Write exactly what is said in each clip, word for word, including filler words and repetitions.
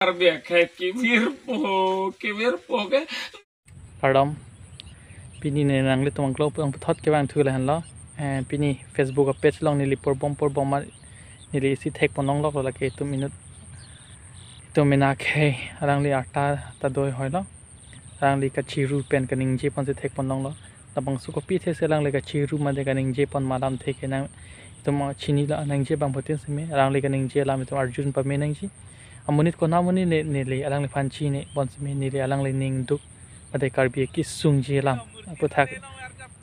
Karbi akhei kevirpo, kevirpo ke. Kardom. Pini ne nanglitum angklong pung puthot kevangthu lahenlo. Eh, pini Facebook page along neli porbom porbom ma neli isi thekpon longlok lake itum inut, itum mena akhei alangli arta ta doi hoilo. Alangli kachiru pen kaningje ponsi thekpon longlo. Labangso kopi thesi alangli kachiru mate kaningje pon ma alam theke nang itum chinilo, nangji abangphutin seme alangli kaningje alam itum arjudun pame nangji. Amonit kona amonit ne, neli alangliphan chine pon seme neli alangli ning duk mate Karbi kesungji alam aputhak,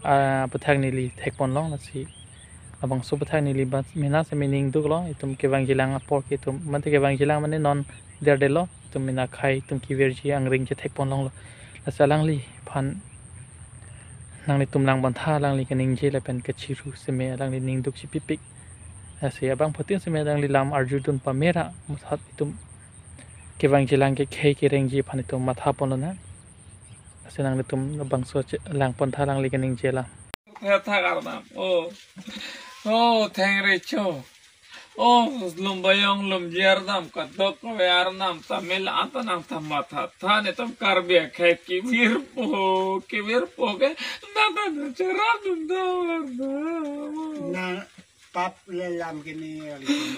ah, aputhak neli thekpon long lasi. Labangso aputhak neli ba mena seme ning duklo, itum kevangjilang apor ke itum mate kevangjilang mane non derdelo, itum mena akhei itum kevirji angring chethekpon longlo. Lasi alangliphan nanglitum lang pon tha, alangli kaningje lapen kachiru seme alangli ning duk chipipik. Lasi abangphutin seme alangli lam arjudun pamera muthot itum kevangjilang kekhei kerengji aphan itum matha pon lonang. Lasi nanglitum labangso che-, lang pon tha alangli kaningje alam. Thethak arnam. Oh. Oh, thengri cho. Oh, lum bayong lumji arnam, kadokave arnam ta mela anta nangta mathatha, netum Karbi akhei kevirpo, kevirpo ke nangta cherapdun do arnam. Na pap le lam kini.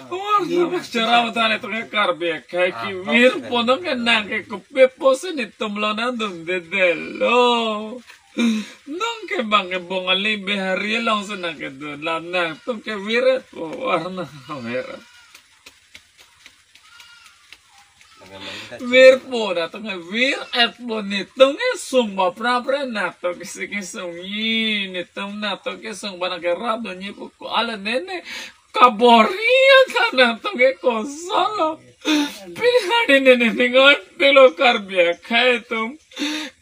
Oh, arnam cheraptha netum ke Karbi akhei kevirpo, nonke nangke kopi apotsi netum along nangdundedetlo. Nonke bang ke Bongali Bihari alongsi nangkedun, la nangtum kevirpo, arnam vir. Virpo, nangtum kevir-etpo, netum kesung ba prapra, nangtum kesi kesungji, netum nangtum kesung ba nangkerapdunji pu ko ala nene kabor-i anta nangtum ke kosonlo. Pinhani nene ningoi pilo Karbi akhei atum.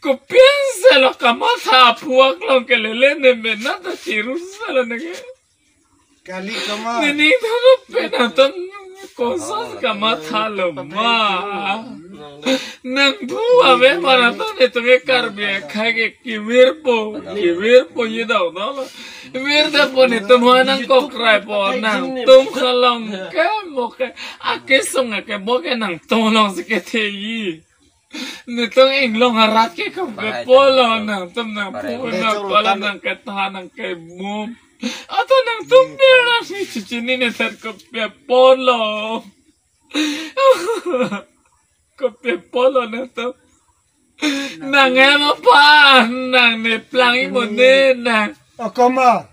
Kopi-an selo kamatha aphuak along kelele ne mena ta chiru selo neke. Kali kama. Nini thano pen atum koson kamathalo ma. Nangpu ave ma nangtum netum ke Karbi akhei ke kevirpo, kevirpo ye dau dau lo. Virdepo netum ha nangkokrai po, nangtum along ke mo ke akesung akebo ke nangtum alongsi ketheji. Netum inglong arat ke kopi apotlo, nangtum nangpu nangpala nangketha nangkemum. Ato nangtum ber nangsi chichini ne sar kopi apotlo. Kopi apotlo nangtum. Nang ema pa, nang ne plang imone nang. Akama.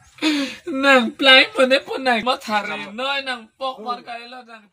Nang plang imone po nang mathari noi nangpok mar kailo nang.